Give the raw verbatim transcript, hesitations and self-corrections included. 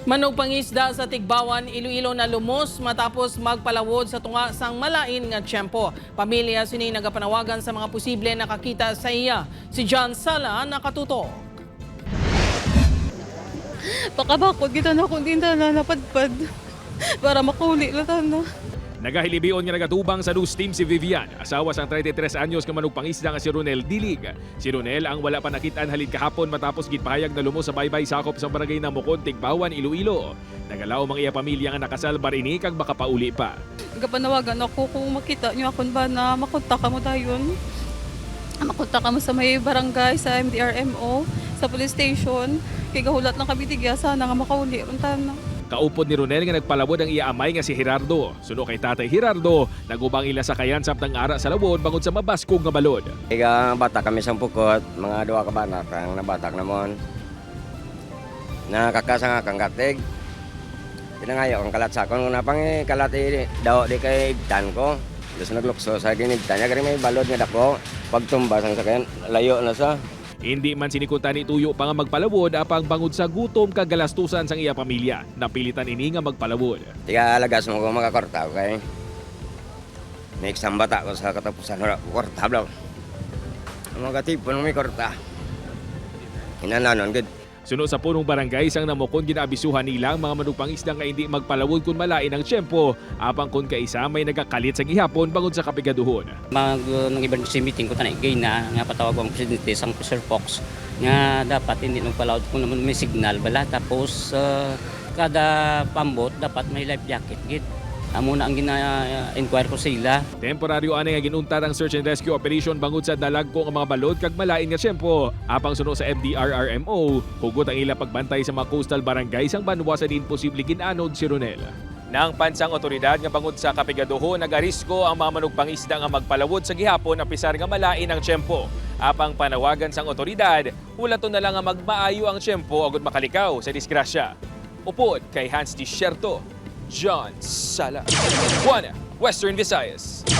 Manugpangisda sa Tigbawan, Iloilo nalumos matapos magpalawod sa tunga sang malain nga tiyempo. Pamilya sini nagapanawagan sa mga posible nakakita sa iya. Si John Sala nakatutok. Pakabakod kita na kung di na napadpad para makauli na tana. Nagahilibion nga nagatubang sa news team si Vivian, asawa sang treinta y tres anyos nga manugpangisda nga si Ronel Dilig. Si Ronel ang wala pa nakit-an halin kahapon matapos ginpahayag na lumos sa baybay sakop sa barangay Namukon, Tigbawan, Iloilo. Nagalaom ang iya pamilya nga nakasalbar ini kag makapauli pa. Gapanawagan ako kung makita niyo akon ba na makontak kamo dayon. Makontak kamo sa may barangay, sa M D R M O, sa police station. Kay gahulat lang kami digya, sana nga makauli ron tana. Kaupod ni Ronel nga nagpalawod ang iya amay nga si Gerardo. Suno kay Tatay Gerardo, nagubang ila sakayan samtang ara sa lawod bangod sa mabaskog nga balod. Iga bata kami sang pukot, mga duha ka banak ang nabatak namon. Nakakasanga kang katig. Pinangayo kang kalat sa akon, nga napang kalat daw di kay ibtan ko. Tapos naglukso sa ginibtan niya, kaya may balod nga dako. Pagtumba sang sakayan, layo na sa. Hindi man sini kuntani tuyo pa nga magpalawod apang bangod sa gutom kag galastusan sang iya pamilya, napilitan ini nga magpalawod. Tiga alagas mo ko makakorta, okay? May isang bata ko sa katapusan, wala ko korta, bro. Ang mga tipon may korta. Hinananon gid. Suno sa punong barangay sang Namukon, ginaabisuhan nila ang mga manugpangisda nga indi magpalawod kon malain ang tiyempo, apang kon kaisa may nagakalit sa gihapon bangod sa kapigaduhon. Mag uh, nang emergency meeting ko tanay gay na nga patawag ang presidente sang Sir Fox nga dapat hindi magpalawod kung naman may signal bala, tapos uh, kada pambot dapat may life jacket gid. Amo na ang gina-inquire ko sa ila. Temporaryo anay nga ginuntat ang search and rescue operation bangod sa dalagko nga mga balod kag malain nga tiyempo. Apang suno sa M D R R M O, hugot ang ila pagbantay sa mga coastal barangay sang banwa sa diin posible gin-anod si Ronel. Nangpan sang awtoridad nga bangod sa kapigaduhon, nagarisko ang mga manugpangisda nga magpalawod sa gihapon apisar nga malain ang tiyempo. Apang panawagan sang awtoridad, hulaton na lang nga magmaayo ang tiyempo agud makalikaw sa disgrasya. Upod kay Hans Desierto, John Sala, One Western Visayas.